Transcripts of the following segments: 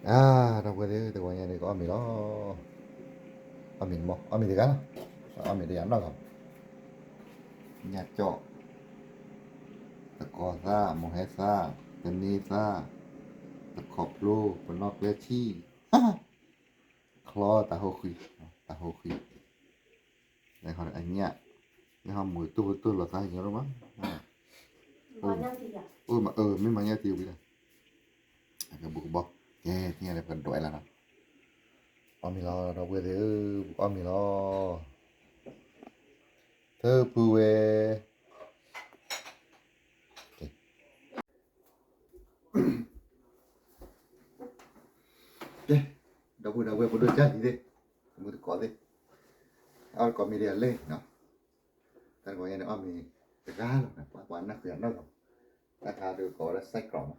အါ ဒီပုၢ်ဝဲၢ်သ့ၣ်ဧၢ, တဂီၤညါန့ၣ် ကအီၣ်မ့ၤလီၤ. အီၣ်မ့ၤမ့ၢ် အီၣ်မ့ၤတဂၤလီၤ. အီၣ်မ့ၤတဂၤနီၢ်ဂီၤ, ညၣ်ကၠီၣ်, သကိးသၣ်, မိၢ်ဟဲသၣ်, သန့သၣ်, တခီဖျိ, ပနီၣ်ကျဲထံၣ်, ချီတၢ်ဟိဃံ, တၢ်ဟိဃံ, အညၣ်, မ့ၢ်ဟီမုာ်တိၢ်ဖိတိၢ်လီၤသးညီလီၤမး, အိၣ်မး အၢ မ့ၢ်မၤညၣ်တံၤဝံၤလီၤ. အကဘူးကဘီ, ကဲ သ့ၣ်ညါလၢပကဒိးအဲၣ်လီၤနီၤ. အီၣ်မ့ၤလီၤ ဒီပုၢ်ဝဲၢ်သ့ၣ်ဧၢ, ပကအီၣ်မ့ၤလီၤ. ထၢဖုဝဲ, ကဲ, ဒီပုၢ်ဝဲၢ် ပဒိၣ်ကၢ်လံၤသ့ၣ်, မုၢ်တကိးသ့ၣ်, အီၣ်တကိးမ့ၤဒ်လဲၣ်နီၤ. တၢ်တကိးညါန့ၣ် အီၣ်မ့ၤတဂၤလီၤ, ပှၤနၢ်ဃုာ်အနီၢ်လီၤ. တၢ်ခါဒုးကိးဝဲဒၣ် စဲးကြိး မး,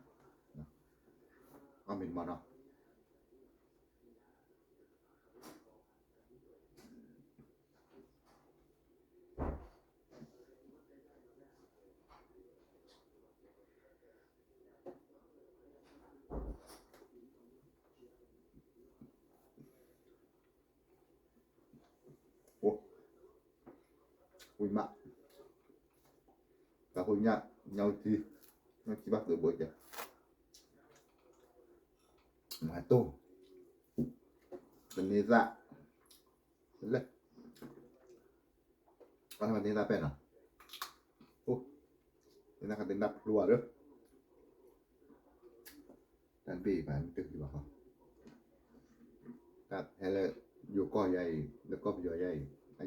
အီၣ်မ့ၤတမံၤနီၤ. အိၣ်, ဝံၤမး, တၢ်ဟိညၣ်, ညၣ်အူထံ, ညၣ်ထံဘၣ်သုးဘိကဲ, မၤတိၢ်, သန့သၣ်, လဲၣ်, အီၣ်သန့သၣ်ပဲၣ်နီၤ, အိၣ်, သန့သၣ်ခါသန့သၣ်ဖျိဧါဒီး တၢ်တဘ့ၣ်အံၤဘၣ် မ့ၢ်တဂ့ၤဘၣ်ဃီ, တၢ်ဟဲလၢ ယိၤကီၢ်ယါအံၤ လၢကီၢ်ပယီၤယါအံ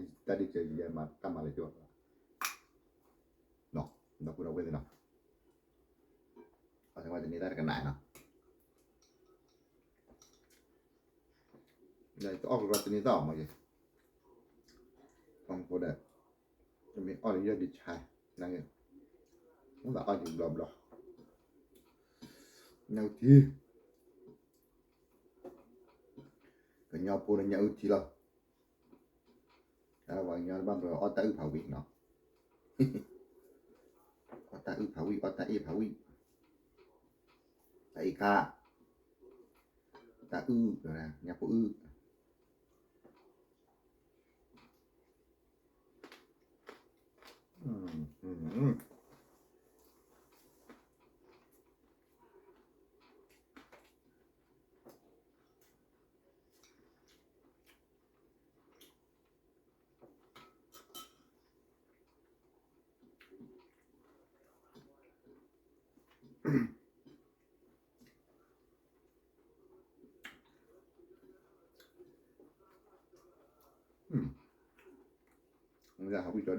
ၤ, တၢ်ဒ်စၢၤယါမၤတၢ်မၤလၢကၠိဘၣ်, ဒီပုၢ်ဝဲၢ်သ့ၣ်နီၤ, အီၣ်သန့သၣ်တကနၣ်နီၤ, တအီၣ်ကရီသန့သၣ်အီၤမးယဲ, အီၣ်မ့ၢ်ဖိဒီး တမ့ၢ်အီၣ်လၢယဲၢ်ဒံးဆါ, နဂ့ၤ, အိၣ်သးအီၣ်ယံၤဘျီဘျီ, ညၣ်အူထံ, ကညီဖိဒီးညၣ်အူထံလီၤ. ပှၤကညီတဘၣ်ဘျီအီၣ်တၢ်အုၣ်ဖးဝံၣ်နီၤ, အီၣ်တၢ်အုၣ်ဖးဝံၣ်, အီၣ်တၢ်အ့ၣ်ဖးဝံၣ်, တၢ်အ့ၣ်ခါ, တၢ်အုၣ်, ညၣ်ဖိအုၣ်.အဃိဒၣ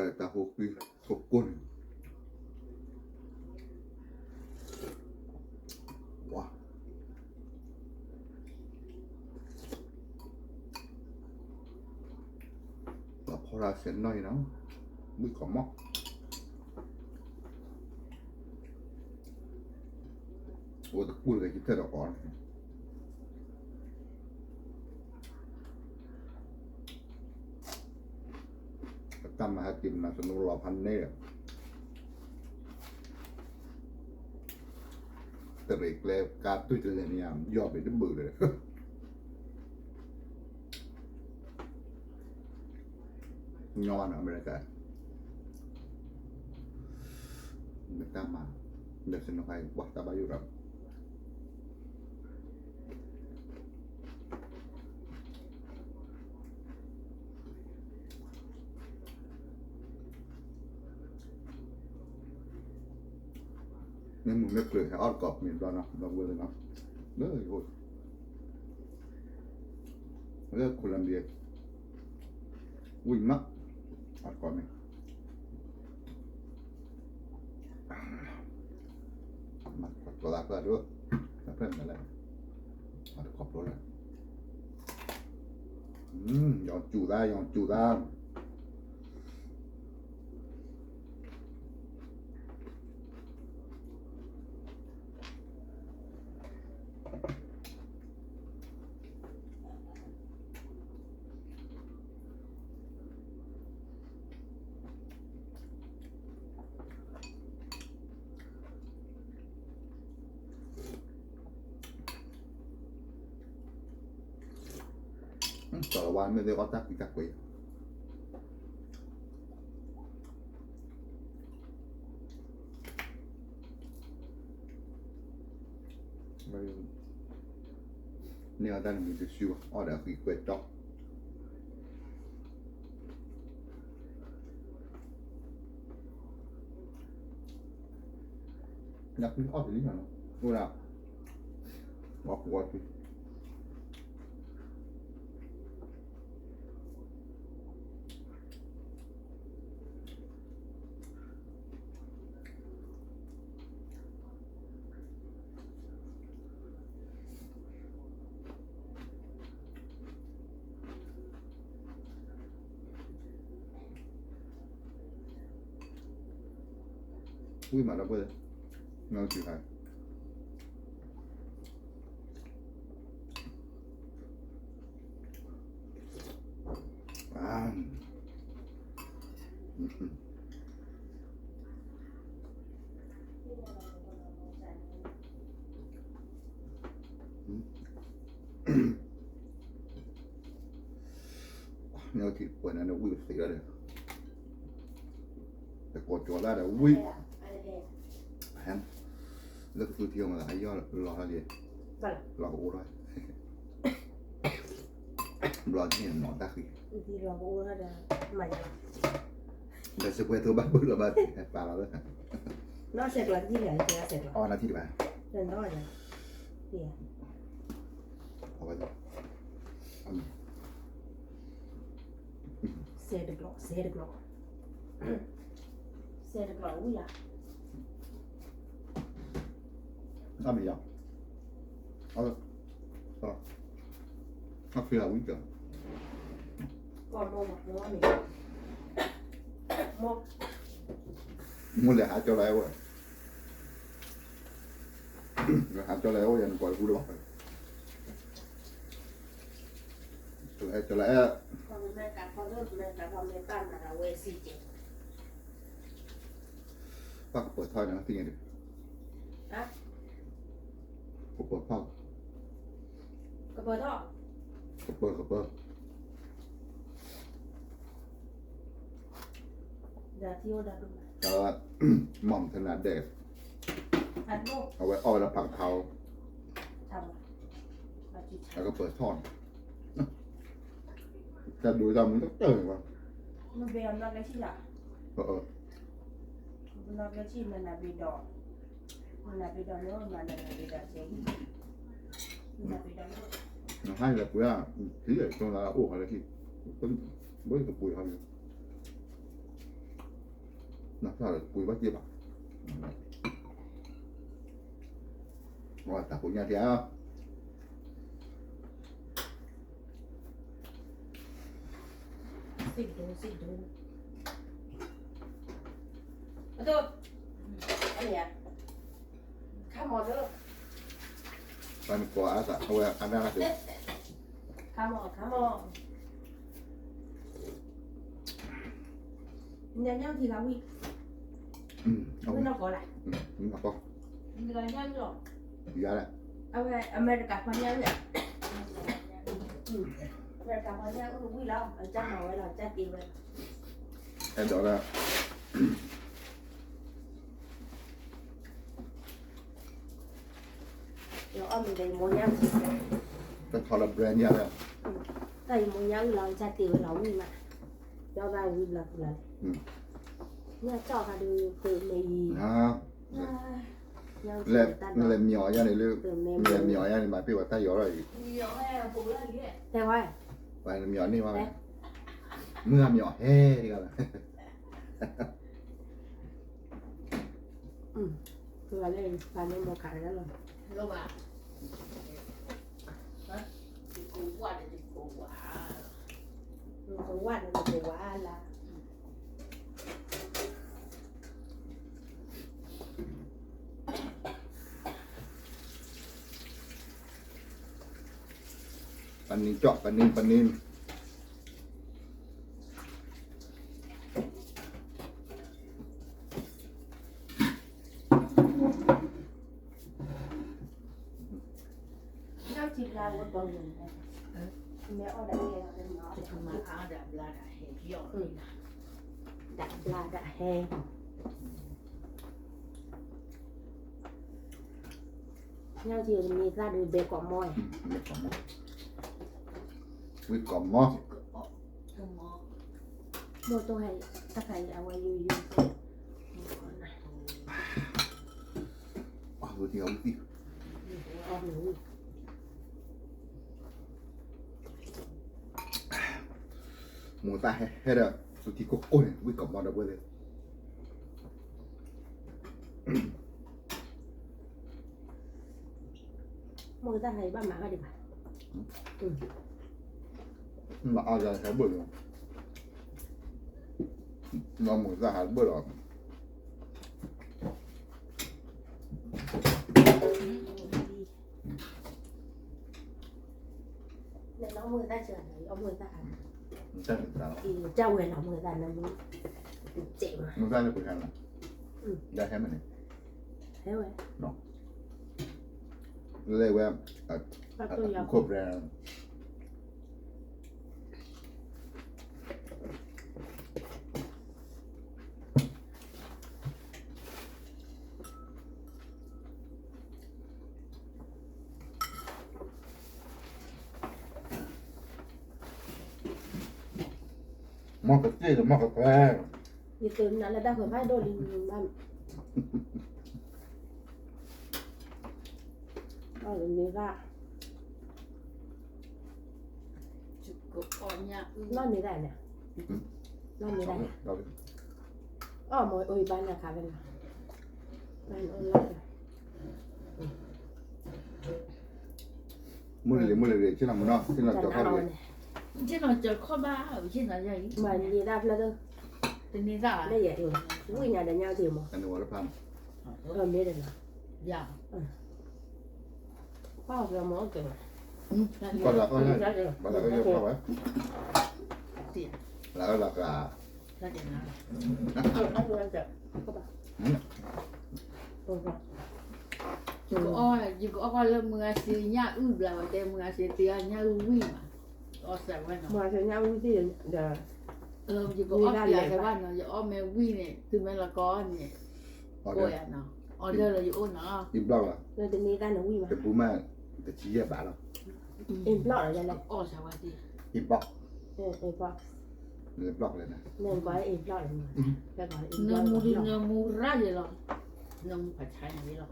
်တၢ်ဟိဃံ ဟိကိၢ်န့ၣ် ဝါ အဖီလာ်ဆဲးနီၢ်အံၤနီၤ ဘုၣ်ကီးမီၢ် အိၣ်တကူၣ်တဂၤယထၢၣ်ဒီးအီၤန့ၣ် အတၢ်မၤဟဲက့ၤမနုၤသနူလီၤဖးန့ၣ်ဒီး တရံးကျဲကါတွံၢ်တလဲၤန့ၣ် ယီၢ်ဘ့ၣ်တဘုးဒီး ညီနုၢ်အမဲရကၤ မ့ၢ်တၢ်မၤ လၢစနူၤခါအံၤ ပှၤတၢ်ဘၣ်ယိၣ်ဒီး မ့ၢ်မုၢ်မ့ၢ်ကျၢၤ ဟဲအီၣ်တကိးမ့ၤဘျီနီၤ ဘျီဝဲလၢနီၤ လၢယအိၣ် လၢ Colombia န့ၣ် ဝံၣ်မး, အတကိးမ့ၢ်, မၤတကိးသးဖျၢၣ်ဒိၣ်, တဖျၢၣ်မနုၤလဲၣ်, အတကိးဖျိလဲၣ်, ယွၤစူၢ်သး, ယွၤစူၢ်သး. စီၤလၤဝါမ့ၢ်သ့အီၣ်တၢ်ကွံတၢ်ကွဲး န့ၢ်အီၣ်တၢ်တမံၤတစုဘၣ် အီၣ်ဒီးအဃံကွဲးတီၢ် နကွံအီၣ်တလံနီၤ အိၣ်ဒၣ် ဝါပူၤဝါပူၤ ဝံၣ်မးဒီပုၢ်ဝဲၢ်, နီၢ်ကစံးခါ နထံၣ်ပှဲၤန့ၣ် နဝံၣ်ပသ့လီၤဒီး တကိးကၠီၤဒၣ်ဒီးဝံၣ် လၢကသူထံအီၤမး အယီၢ်လီၤထီၣ်လံ လီၤကအိၣ်ထီၣ် ဘျီန့ၣ်နီၤတၢ်ဃံ ဒီးစပွဲသိဘၣ်ဘၣ်လီၤဘၣ် ပာ်လီၤလၢ နီၢ်ဆဲးကျိးတထံၣ်လံ ဆဲးကျိး အဝဲနီၢ်ထံၣ်တဘၣ် နီၢ် အဝဲ စဲးတကျိး စဲးတကျိး စဲးတကျိးဝံၣ်ယၤ အမ့ၢ်ယၤ အဝဲ အဖံလၢဝံၣ်ကၠီၤ မိၢ်လဲၤဟးကၠီၤလီၤ အဲဝဲ ဟးကၠီၤလီၤ အဲဝဲ ယၤနကွၢ်တပူၤလီၤ ကၠီၤလီၤ အဲ ပှၤကပၢၤထီၣ်န့ၣ် သ့ၣ်ညါဒံး ကပၢၤထီၣ် ကပၢၤထီၣ် ကပၢၤ ကပၢၤ ဒီးထံအိၣ်ဒီးဒိၣ်မး မ့ၢ်မထနၤဒဲး အဝဲအီၣ်ဝဲဒၣ်ဖးကဖါဧိၤ အကပၢၤထီၣ်န့ၣ် တၢ်ဒိတၢ်မူတၢ်တၢၢ်န့ၣ်ဝဲ မ့ၢ်ဘဲအနီၢ်ကဲဆံၣ်လီၤ နီၢ်ကဲဆံၣ် နနၤဘ့ဒီး နနၤဘ့ဒီးန့ၣ် နနၤဘ့ဒီးကဲ နနၤဘ့ဒီးန့ၣ် နဟါလၢပှ့ၤဧါ ထံၣ်လၢကၠီလၢအိၣ်ဟးလၢထံၣ် ဘၣ်ကပှ့ၤဟးလၢ နဖျါလၢပှ့ၤဘၣ်က့ဘၣ် ဝဲတၢ်ဖိညါတဧါ စံးဒိ စံးဒိ အဒိ အန့ၣ် ခါမီၤဒိ ပှၤနကွၢ်အါသး အဝဲအါဒၣ်လၢ ခါမီၤ ခါမီၤ ညါညါထံဂၤဝံၣ် ဝံၣ်နီၢ်ကီၢ်လဲၣ် ဝံၣ်နီၢ်ကီၢ် ယၤလဲၣ် အဝဲအမဲရကၤပှၤညါဝံၣ် အမဲရကၤပှၤညါအုၣ်ဝံၣ်လီၤ အကၢ်မၤဝဲလီၤ အကၢ်တ့ဝဲလီၤ အဲၣ်ဒိးဒၣ် ယအီၣ်မ့ၤဒီးယမိၢ်ညၣ် တထီလၢ brand ညါလၢ တၢ်ယမိၢ်ညၣ်အုၣ်လီၤ ကၢ်တ့ဝဲလီၤဝံၣ်မး ဒီးဘၣ်ဝံၣ်ဘျီကူလီၤ ညၣ်ကၠီၣ်ခါဒုး သုးမ့ၢ်အံၤ လဲၤမၠီၤယါန့ၣ်လၢ လဲၤမၠီၤယါန့ၣ် မၤပ့ၢ်ဝဲတၢ်ယီၤလီၤအံၤ တဲဝဲ ပှၤမၠီၤန့ၢ်ဝဲ တဲဝဲ မုၢ်ဂၤမ့ၢ်အီၤဟဲတဂၤလီၤ, ပှၤလၢပှၤလၢမီၤခးလီၤ, ကဝၢ်န့ၣ်ကဝၢ်လၢ ပနံၤကၠီၣ် ပနံၤ ပနံၤ, ဒၣ်ဘျါဒၣ်ဟဲ, ညၣ်ထံတမ့ၢ်သၣ်ဒုးဘဲကိးမီၢ်, ဝံၣ်ကိးမီၢ်, မိၢ်တိၢ်ဟဲ တၢ်ခါအံၤအဝဲယိယိ, အဝံၣ်သံၣ်, မိၢ်သၣ်ဟဲဟဲဒီး သူထံကိၢ်ကိၢ်န့ၣ် ဝံၣ်ကိးမီၢ်ဒီးပှဲၤသ့ၣ် မိၢ်သၣ်ဟဲဘၣ်မၤဟီဒံးဘၣ်, မၤအါယၤဟဲဘၣ်လီၤ, မၤမိၢ်သၣ်ဟဲဘၣ်လီၤ. နမ့ၢ်သၣ်ဆၢန့ၣ် အီၣ်မ့ၢ်သၣ်, တၢ်ဝဲလီၤမ့ၢ်သၣ်နမ့ၢ်, မ့ၢ်သၣ်လၢပှဲၤဟဲလီၤ, ဒၣ်ဟဲမ့ၢ်န့ၣ်, ဟဲဝဲ, လဲၤဝဲ, ခိၣ်ပြဲ မီၢ်ကသ့ၣ်ဒီးမီၢ်ကသဲ, ယသုးနၤလၢတၢ်ဃၢၤဖးဒိၣ်လံ, အီၣ်လၢမ့ၢ်ဘၣ်, လီၢ်မ့ၢ်ဒၣ်, လီၢ်မ့ၢ်ဒၣ်, အီၣ်မ့ၢ်အိၣ်ဘၣ်နၤခါဝဲလီၤ, ဘၣ်နအိၣ်လီၢ် မုၢ်လံၤ မုၢ်လံၤ ဆ့ၣ်နီၤမုၢ်နီၤ ဆ့ၣ်နီၤကၠီၤခီၣ်လံ, ဆ့ၣ်နီၤကၠီၤခီၣ်ဘၣ်, ဆ့ၣ်နီၤယၤအံၤ မၤန့ၢ်ဒၣ်ဖျၢၣ်, တန့ၢ်သၣ်, လၢယဲအံၤ ဝံၣ်ညါဒီးညါတ့ၢ်မး, မ့ၢ်ဒီးနီၤ, ယၤ, ပှၤမ့ၢ်အိၣ်က့ၤ, ဘၣ်လၢအၢၣ်လၢပှၤဝဲ, လၢအၢၣ်လၢကျါ ယကအီၣ်လၢမုၢ်ဂၤစ့ညၣ်အုၣ်ဘျါဝဲတဲ မုၢ်ဂၤစ့တ့အီၣ်ညၣ်အုၣ်ဝံၣ်မး, အီၣ်စဲးဝဲနီၤ, မုၢ်ဂၤစ့ညၣ်အုၣ်သ့ၣ်ဒီး, ယကအီၣ်ပျးဝဲဘၣ်နီၤ ယအီၣ်မ့ၢ်ဝံၣ်န့ၣ် သုမ့ၢ်လီၤကီန့ၣ်, အိၣ်ယၤနီၤ, အီၣ်ဒၢၣ်လၢယအိၣ်နီၤ, တဘျီလီၤ, တဘျီမး, တဆံယဲၢ်ဘးလီၤ, အ့ဘျီၣ်လီၤယဲလဲၣ်, အီၣ်စဲးဝဲသ့ၣ်, အ့ဘျီၣ်, ဘျီၣ်လဲၣ်, နမူဒုးနမူရၣ်ယဲလီၤ, နမူဖးဆါညါယဲလီၤ,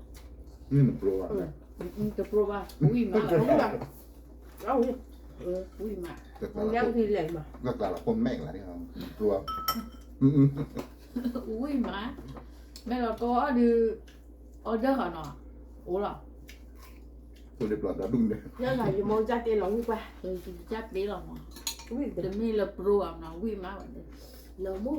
နပျိဘၣ်, တပျိဘၣ်, ဝံၣ်မး, ဝံၣ်မး, တၢ်လီၤဖိမဲာ်လၢ်န့ၣ်, ပျိ, ဝံၣ်မး, မ့ၢ်လီၤကီအီၣ်ဒုး, အီၣ်ဒၢၣ်ဃီနီၤ, အိၣ်လီၤ, အိၣ်လၢပျီဒီဒူၣ်န့ၣ်, ယလီၤယမိၢ်ကၢ်တ့လီၤဝံၣ်ကွၢ်, ကၢ်တ့လီၤမး, တမ့ၢ်လၢပျိဘၣ်နီၤ ဝံၣ်မးဝဲ, လီၤမူ မ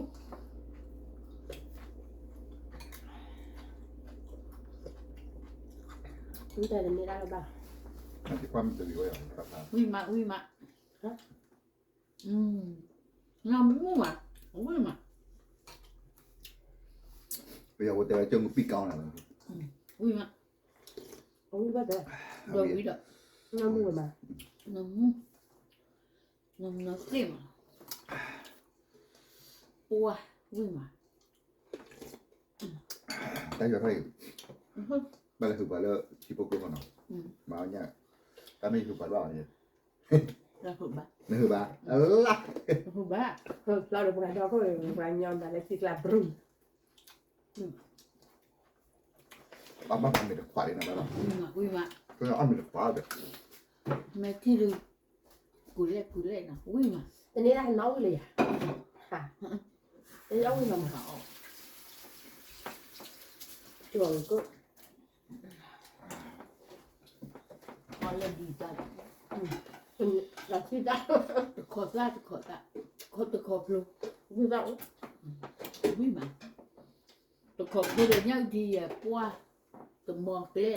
့ၢ်တၢ်တမ့ၢ်ဒၣ်လၢၤဘၣ်, ဝံၣ်မး ဝံၣ်မး, လီၤမူမး, ဝံၣ်မး, ပယီၤဖိတဲဝဲကၢၢ်မုၢ်ပံၣ်ကီၢ်နၤ, ဝံၣ်မး, ဝံၣ်ဘၣ်တဲ, ဒီးဝံၣ်ဒီး, လီၤမူမး, လီၤမူ, လီၤမူသ့ၣ်မး, ပှၤ, ဝံၣ်မး တၢ်ယီၤထီၣ်အံၤ, ဘၣ်လဲၤဟုၣ်ပှၤလၢထံဖိကျိခီနီၤ, မၤညၣ်, တၢ်မ့ၢ်ဟုၣ်ပှၤဘၣ်အီၤန့ၣ်, နဟုၣ်ဘၣ်, ဟုၣ်ဘၣ်, ဟုၣ်ဘၣ်, ဖျီဒီးပှၤဒီခိၣ် ပှၤညီနၤလၢထံကျါပရူၤ, ဘၣ်ဘၣ်မ့ၢ်တခွးလံနၤဘၣ်လီၤ, ဝံၣ်မး, အီၣ်မ့ၢ်တခွးဒီး, မဲာ်ထံၣ်ဒုး, ကူၤလဲၣ်ကူၤလဲၣ်နီၤ ဝံၣ်မး, တန့ၢ်ဒၣ်နီၣ်ဝံၣ်လၢယၤ, တၢ်, တၢ်အီၣ်ဝံၤမးမး, ကၠီၤကၢၣ်, လၢဒ်တၢ်, တခီသၣ်, တခီသၣ်, တခီဖျိ, ဝံၤဘၣ်အိၣ်, ဝံၤမး, တခီဖျိဒီးညၣ်အုၣ်ထံယဲၢ်ပှၢ်, တမီကျဲ,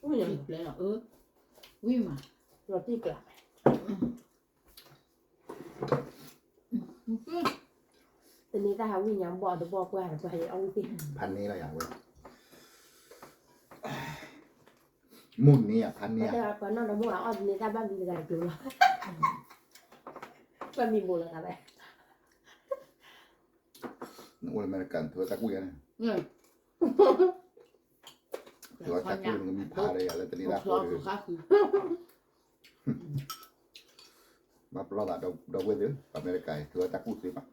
ဝံၤမး, လီၤတံၢ်ကျး တန့ၢ်တၢ်ဟးဝံၣ်ညါဘီၣ်တဘီၣ်ပှၢ်တပှၢ်အံၤအီၣ်ဝံၣ်သ့ၣ်, ဖးန့ၢ်လီၤယၤဝဲ, မိၢ်န့ၢ်ဧါ ဖးန့ၢ်ဧါ, ပှၤနီၢ်ဒီမိၢ်အအီၣ်တန့ၢ်တၢ်ဘၣ်မံၤတဂၤတကျိၤလီၤ, ဘၣ်မံၤဘိးလီၤသးဝဲ, နအိၣ်လၢအမဲရကၤ နထုးတၢ်ကူၣ်ယါန့ၣ်, ထုးတၢ်ကူၣ်န့ၣ် နကမံဖးဒီးယၤလၢတန့ၢ်တၢ်ဃိဒီး ဘၣ်ပလီၢ်သးဒီပုၢ်ဝဲၢ်သ့ၣ် ပှၤအမဲရကၤအံၤ ထုးတၢ်ကူၣ်သ့ဘၣ်,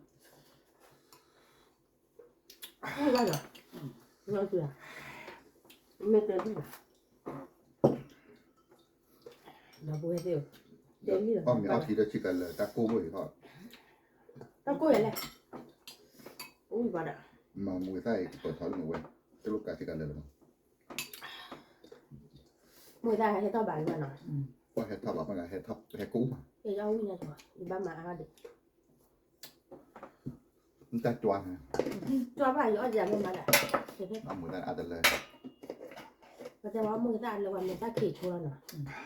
မ့ၢ်တဲဘၣ်, ဒီပုၢ်ဝဲၢ်သ့ၣ်, အီၣ်မ့ၤအီထံဒီးဆံးကလၢာ်တၢ်ကိၢ်ဘိအံၤထီၣ်, တၢ်ကိၢ်ယၤလဲၣ်, အိၣ်ဘၣ်ဒီး, မ့ၢ်ဝံသးအံၤကတီၤထီၣ်လၢမ့ၢ်ဝဲ, တလိၣ်ကးဆံးကလၢာ်လၢၤဘၣ်, မ့ၢ်ဝံသးဟဲထီၣ်ဘၣ်လၢၤဘၣ်နီၤ, ပှၤဟဲထီၣ်ဘၣ်မ့ၢ်ဂ့ၤ ဟဲထီၣ်ဟဲကိၢ်မး, ယအီၣ်ဝံၣ်ညါကီး ယဘၣ်မၤအါဒီး တၢ်ကွၢ်န့ၣ်, ကွၢ်ဘၣ်ယအီၣ်ယၤမ့ၢ်မၤဒၣ်, အမုာ်တၢ်အါတလၢ, ပတဲဝဲမုာ်တၢ်အါတလၢပှၤမ့ၢ်တၢ်ခံးဆိလီၤနီၤ,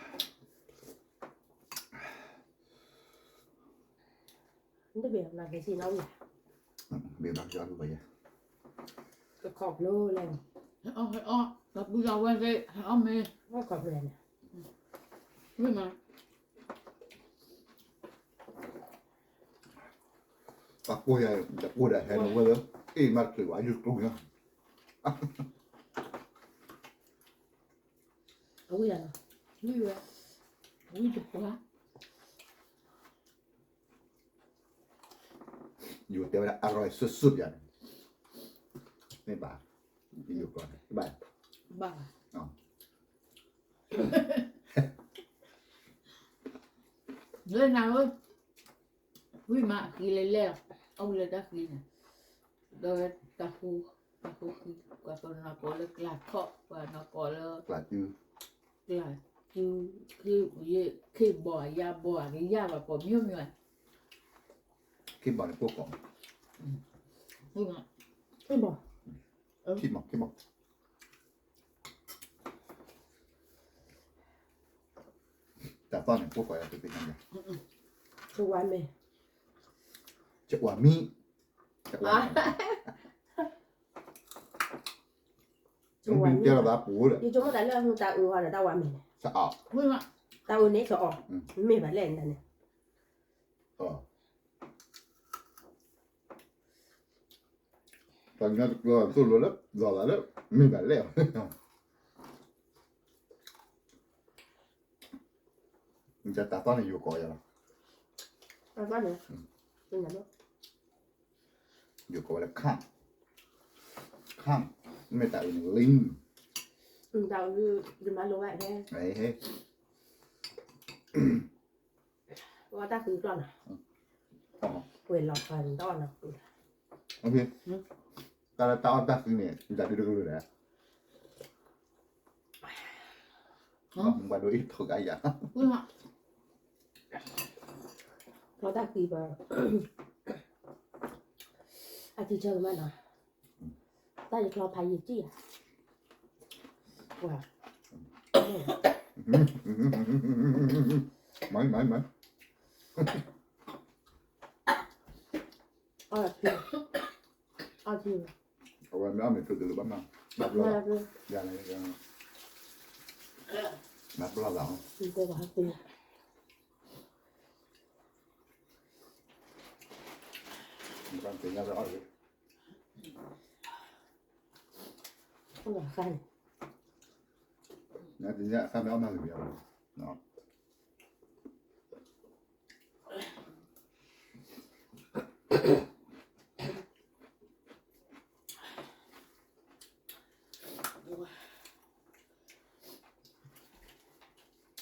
တဘ့ၣ်နၤကစံးနီၤဝံၤ, ဘ့ၣ်ဘၣ်ကၠီလူၤဘၣ်ယဲ, တခီဖျိလဲၣ်, ဟဲအီၣ်ဟဲအီၣ် ဒီပုၢ်ဒီဝဲၢ်သ့ၣ် ဟဲအီၣ်မ့ၤ, တခီဖျိလဲၣ်န့ၣ်, မ့ၢ်မး ပှၤကိးယၤ တကိးဒီးဟဲလီၤဝဲလၢ အ့ၣ်မးတချုးဘၣ် ယုၢ်ကျူညါ, အဝံၣ်ယၤလီၤ, ဝံၣ်ဝဲ, ဝံၣ်တပှၢ်, ယတဲဝဲဒၣ် အရၢၢ်စုၣ်စုၣ်ယၤန့ၣ်, မ့ၢ်ဘၣ်, ယိၤကီၢ်န့ၣ် ဘၣ်, ဘၣ်, လၢနၤဧၢ, ဝံၣ်မးအဃံလဲၣ်လဲၣ်, အအိၣ်လၢတၢ်ဃံန့ၣ်, ဒီးတၢ်ဃူ, တၢ်ဃူဃံ, ပှၤကနီၤကိးလၢကျးခီၣ်, ပှၤနီၤကိးလၢ, ကျးစု, ကျးစု, ခ့ဘီၣ်, ယါဘီၣ်, ကယၢ်ဘၣ်ပိာ်မံၤမံၤ, ခ့ဘီၣ်န့ၣ်ကိးကီး, ခ့ဘီၣ်, ခ့ဘီၣ်, ခ့ဘီၣ် တၢ်သီၣ်န့ၣ် ကိးကီးယၤတသ့ၣ်ညါ, တဝါမဲာ်, တဝါမံ, တဝါမံ, တဝါမံ, တဲလီၤသးပူၤဒီး ယဆိကမိၣ်တၢ်လၢအမ့ၢ်တၢ်အုးဃီဒီးတၢ်ဝါမဲာ်န့ၣ်, တၢ်အုးန့ၣ်စီၤအီၤ, မ့ၢ်ဘၣ်လဲၣ်န့ၣ်, တၢ်ညါတကျၢၤသိၣ်လိလၢ လီၤသးလၢ မ့ၢ်ဘၣ်လဲၣ်, တၢ်သီၣ်န့ၣ်ယိၤကီးယၤလီၤ, ယိၤကီးဝဲလၢ ခၣ်, ခၣ်, မ့ၢ်တၢ်အုးန့ၣ် လံ, တၢ်အုး ယမၤလိဘၣ်ဟဲ, ဝဲတၢ်ဃံကျီၢ်နီၤ, ဝဲလီၤဖးန့ၣ်တၢ်အီၣ်နီၤ, တၢ်လၢတၢ်အီၣ်တၢ်ဃံန့ၣ် တၢ်ဒုးတကလုာ်လဲၣ်, ဘၣ်ဒိအံၤထိၣ်ကါယၤ, လီၤတၢ်ဃံဘၣ်, အထံဆၢကမၣ်နီၤ, တၢ်ယချီဖးယံာ်ကံၢ်ဧါ, ပှၤ, မၤမၤမၤ အီၣ်ထံ, အီၣ်ထံ, အဝဲမ့ၢ်အီၣ်မ့ၤထူတလၢဘၣ်မး, ဘၣ်ဘျီ, ယၤန့ၣ်, ဘၣ်ဘျီလီၤ, နသ့ၣ်ညါဝဲအီၣ်တဂ့ၤ, နသ့ၣ်ညါအခါမ့ၢ်အီၣ်မးဂ့ၤမ့ၢ်,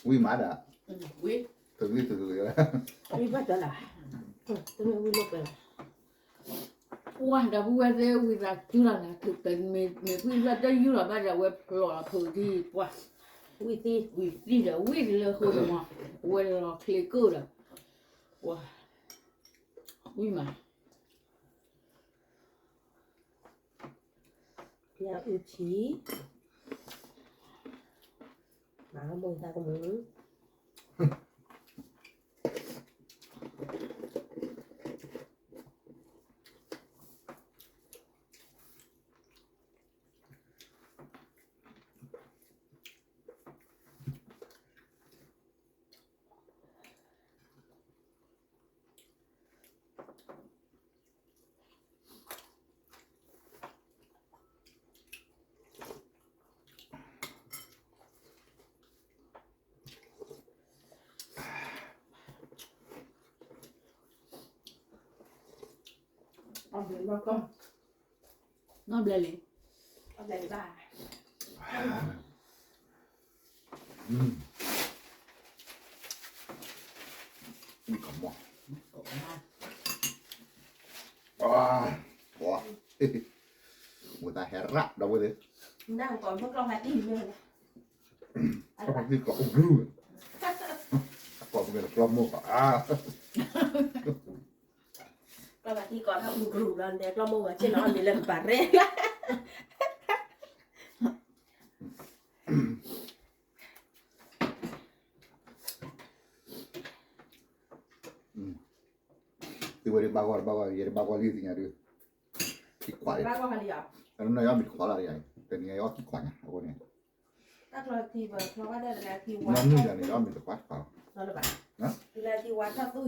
ဝံၣ်မးဒၣ်, တဂ့ၤတဂ့ၤ, ဝံၣ်ဘၣ်တၢ်လၢ, တမ့ၢ်ဝံၤလိာ်ပှဲၤလီၤ. ပှၢ် ဒီပုၢ်ဝဲၢ်သ့ၣ် ဝံသးစူၤလီၤနၤ, မ့ၢ်ကွံာ်လၢတယူၢ်လီၤဘၣ်ဒီး အဝဲဖျိးလီၤဖိဒံး ပှၢ်, ဝံသံဒီးဝံၤလၢဃိန့ၣ်မး, အဝဲလီၤချ့ကိၣ်ဒီး ပှၢ်, ဝံမး ယအုၣ်ထံ, မၤမိၢ်သးကမုာ်. နီၢ်ဘျဲၣ်လံ, နီၢ်ဘျဲၣ်လံဘၣ်. မိၢ်သးဟဲရၣ်ဒီးဝဲသ့ၣ်, ကီၢ်ပတံၢ်ကီၢ်အူကရူၢ်, ကီၢ်ပတံၢ်ကီၢ်အူကရူၢ်, အကီၢ်ပူၤကဲလၢကျီမိၢ်ကီၢ်, ကီၢ်ပတံၢ်ကီၢ်ထီၣ်အူကရူၢ်ဘျီန့ၣ် ကျီမိၢ်ဝဲဆ့ၣ်နီၤအီၣ်မ့ၤလၢကပၤရဲၣ်လၢ သုဝဲဒၣ်ဘၣ်ဂီၢ်တဘၣ်ဂီၢ် ယဲတဘၣ်ဂီၢ်လံသ့ၣ်ညါဒုး, ခံခွးလံ, အနီၢ်ယအီၣ်မ့ၤတခွးလၢ်ယၤ, တနံၤယအီၣ်ခံခွးညါ အဃိန့ၣ်, နီၢ်မုၣ်ယၤန့ၣ် ယအီၣ်မ့ၤတခွးတခွးလီ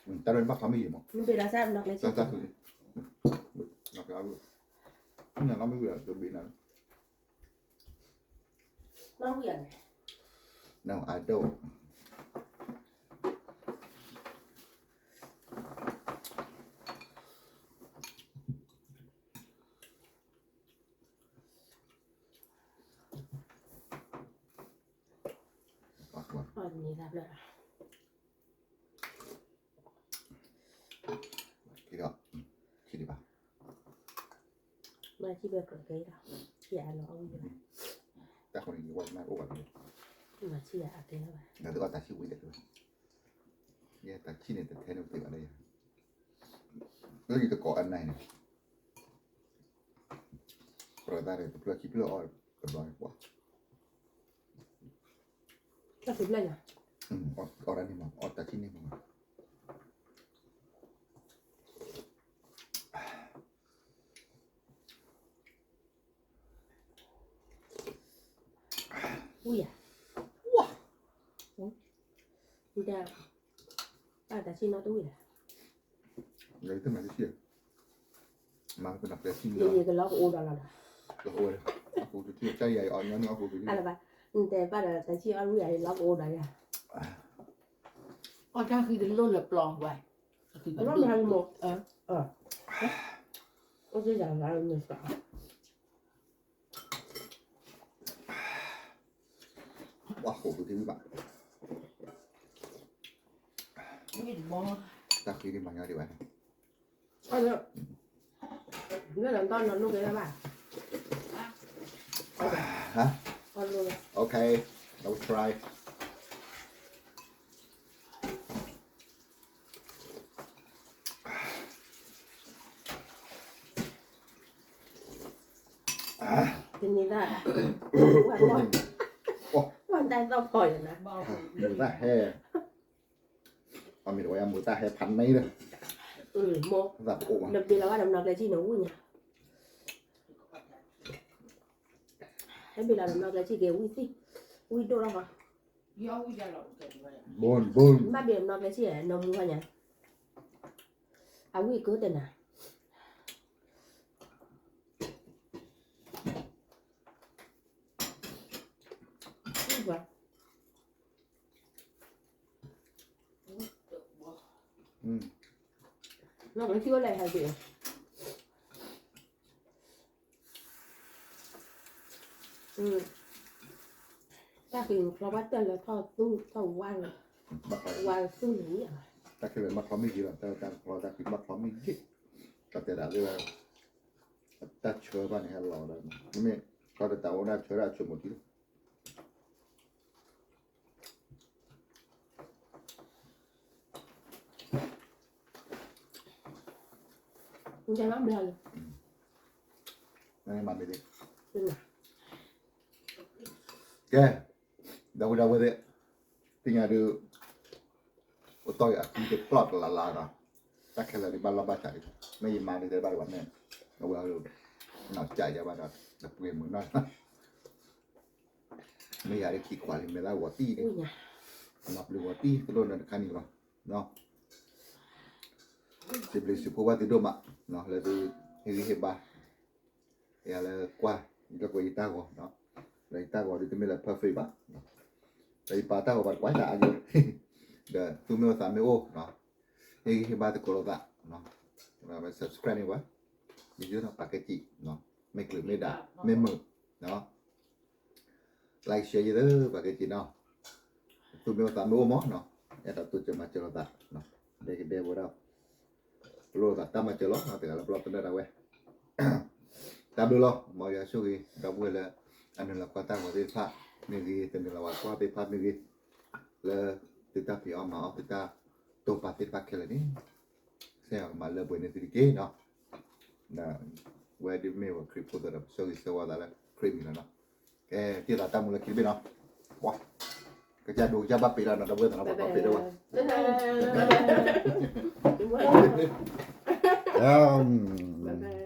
ၤ, တၢ်လၢဘၣ်ခွါမ့ၢ်ယံၤမး, တၢ်သးခု, နီၢ်မုၣ်ယၤတဘ့ၣ်နၤ No, I don't. ဒီး ထံၣ်ဒံးဘၣ်, မၤထံၣ်ဘၣ်ကြၢးကဲဒီး, ထံၣ်အလီၤအဝံၣ်ဘၣ်, တၢ်ဃိန့ၣ် ယဝဲမၤအိၣ်ဘၣ်န့ၣ်, မၤထံၣ်အကဲလီၤဘၣ်, ဒီးသုအီၣ်တၢ်ဆံၣ်ဝံၤတၢ်, ယဲတၢ်ဆံၣ်န့ၣ် တထဲန့ၣ်ပသ့ဘၣ်လၢယၤ, လၢယတကိးအနၢ်န့ၣ်, ပြၢသးန့ၣ် တဖျၢၣ်ခံဖျၢၣ်အီၣ်တဘျီန့ၣ်ပှၤ တၢ်ဖျၢၣ်ညါ, အီၣ်တၢ်န့ၣ်မး အီၣ်တၢ်ဆံၣ်န့ၣ်မး, ဝံယၤ, ဝံ, တၢ်ဆံၣ်နီတဝံၤလဲၣ်, မၤပနၢ်ပျဲဆံၣ်, ယကလီၤကအိၣ်ဒီးလီၤဒီး, လီၤအိၣ်ဝဲ, အဃိတထံၣ်တၢ်ယၤအံၤအီၣ်ညီနုၢ်အဃိတထံၣ်, အလၢဘၣ်, နတဲဘၣ်ဒီးတၢ်ဆံၣ်အီၣ်ဝံယၤအံၤလီၤကအိၣ်ဒီးယၤ, အီၣ်တၢ်ဃံတလိၣ်လၢပျီဝဲ, အီၣ်မ့ၢ်ဟါမ့ၢ်, အိၣ်စ့ၢ်ကီးလၢမ့ၢ်စး ပှၤဃိးပူၤတံၢ်ဘၣ်, တၢ်ဃံဒံးမၤညီဒံးဘၣ်, လၢလီၤတီၢ်နီၤလိၣ်ကဲဘၣ်, ဟါ, okay, I will try. တနံၤဒၣ်, ဝဲတၢ်သီၣ်ဖီၣ်ယၤနၤ, မိၢ်တၢ်ဟဲ, အမ့ၢ်တဝဲမိၢ်တၢ်ဟဲဖးန့ၣ်ဒီး, မိၢ်, နဘ့ၣ်လီၤဘၣ်ဒီးနီၢ်ကျဲဆံၣ်န့ၣ်ဝံၣ်ညါ, ဟဲဘ့ၣ်လီၤဒီးနီၢ်ကျဲဆံၣ်က့ၤဝံၣ်သံ, ဝံၣ်ဒိၣ်လီၤဟီ, ဘၣ်ဘ့ၣ်နီၢ်ကျဲဆံၣ်နီၢ်မူဟီညါ, အဝံၣ်ကတနၤ နီၢ်ကျဲဆံၣ်ဝဲလဲၣ်ဟဲက့ၤ, တၢ်ဃံချီဘၣ်တၢ်လၢထီၣ်သူၣ်ထီၣ်ဝါ, ဝါသူၣ်န့ၣ်ဧါ, တၢ်ခဲလၢာ်ဘၣ်ချီမ့ၢ်ဂ့ၤလီၤ, တၢ်တၢ်ကချီတၢ်က့ၤဘၣ်ချီမ့ၢ်ဂ့ၤ, တၢ်တဲဒၣ်လၢ တၢ်ဆၢဘၣ်န့ၣ်ဟဲလီၤဒီး မ့ၢ်ခီတတၢ်အိၣ်ဒၣ်ဆၢဒၣ်အဆိမိၣ်ထံလီၤ. ကဲ, ဒီပုၢ်ဒီဝဲၢ်သ့ၣ်, သ့ၣ်ညါဒုး, အိၣ်တီၢ်အခံတကျီၢ်တလးလးဒီး, တၢ်ခဲလၢာ်ဒုးဘၣ်လီၢ်ဘၣ်စးဒံး, မ့ၢ်ယမါဒုးတဲဘၣ်ဒံးဘၣ်မ့ၢ်, အဝဲ, နီၢ်ကၠးယၤဘၣ်ဒီး, တပှ့ၤမုာ်နီၢ် မ့ၢ်ယၤဒုးခံခွးလံ မ့ၢ်လၢဂီၤတံၢ်ဒံး, မၤပျုၤဂီၤတံၢ် တလိၣ်နတခါန့ၣ်လီၤ. စံးဘျုးစံးဖှိၣ်ဘၣ်သုဒိၣ်မး, လၢသုဟ့ၣ်ဂံၢ်ဟ့ၣ်ဘါ, ယၤလၢကွၢ်, ယကွၢ်ယတၢ်ဂီၤ, ဒီးယတၢ်ဂီၤဒုးတမ့ၢ်လၢ perfect ဘၣ်, ဒီးယပာ်တၢ်ဂီၤပာ်တကွၢ်တၢ်အါယိ, ဒီးသုမ့ၢ်အိၣ်သးမ့ၢ်အိၣ်, ဟ့ၣ်ဂံၢ်ဟ့ၣ်ဘါသကိးလိာ်သး, subscribe န့ၢ်ဝဲ, ယုၢ်နီၢ်ပာ်ကဲကံၣ်, မ့ၢ်ကျၢၤမ့ၢ်ဒၣ်, မ့ၢ်မုာ် like share ယသး ပာ်ကဲက့ၤနီၤ, သုမ့ၢ်အိၣ်သးမ့ၢ်အိၣ်မးနီၤ, အဲၣ်ဒိးတိစၢၤမၤစၢၤလိာ်သး, ဒဲကဒဲဝဲဒၣ်, ပလိၣ်လိာ်သးတၢ်မၤစၢၤလီၤ, တဂၤလၢပလီၢ်သနၢၣ်ဒၣ်ဝဲ, တၢ်ဘျုးလီၤ, မ်ယွၤဆိၣ်ဂ့ၤ ဒီပုၢ်ဝဲၢ်လၢ အနုာ်လီၤကွၢ်တၢ်ဂီၤသ့ၣ်တဖၣ်မ့ၢ်ဂ့ၤ, တနုာ်လီၤဝဲကွၢ်သ့ၣ်တဖၣ်မ့ၢ်ဂ့ၤ, လၢသုတၢ်ဖံးအီၣ်မၤအီၣ် သုတၢ်တိာ်ပာ်သ့ၣ်တဖၣ်ခဲလၢာ်န့ၣ်, ကစၢ်ယွၤကမၤလၢပှဲၤန့ၢ်သုတက့ၢ်နီၤ. ဝဲဒၣ်မ့ၢ်ဝဲခရံာ်ဖိသ့ၣ်ဒီး ပဆိၣ်ဂ့ၤဆၢဝါသးလၢခရံာ်မံၤလီၤနီၤ. ကဲ, တံၢ်သးတၢ်မူလၢခံတဘ့ၣ်နီၤ, ပှၤ, ကစၢ်ဒိကစၢ်ဘၣ်ပ့ၤဒီးနီၤ ဒီပုၢ်ဝဲၢ်သ့ၣ်နီၤ ပှၤပ့ၤဒီးဝဲ, ဘၣ်ဘၣ်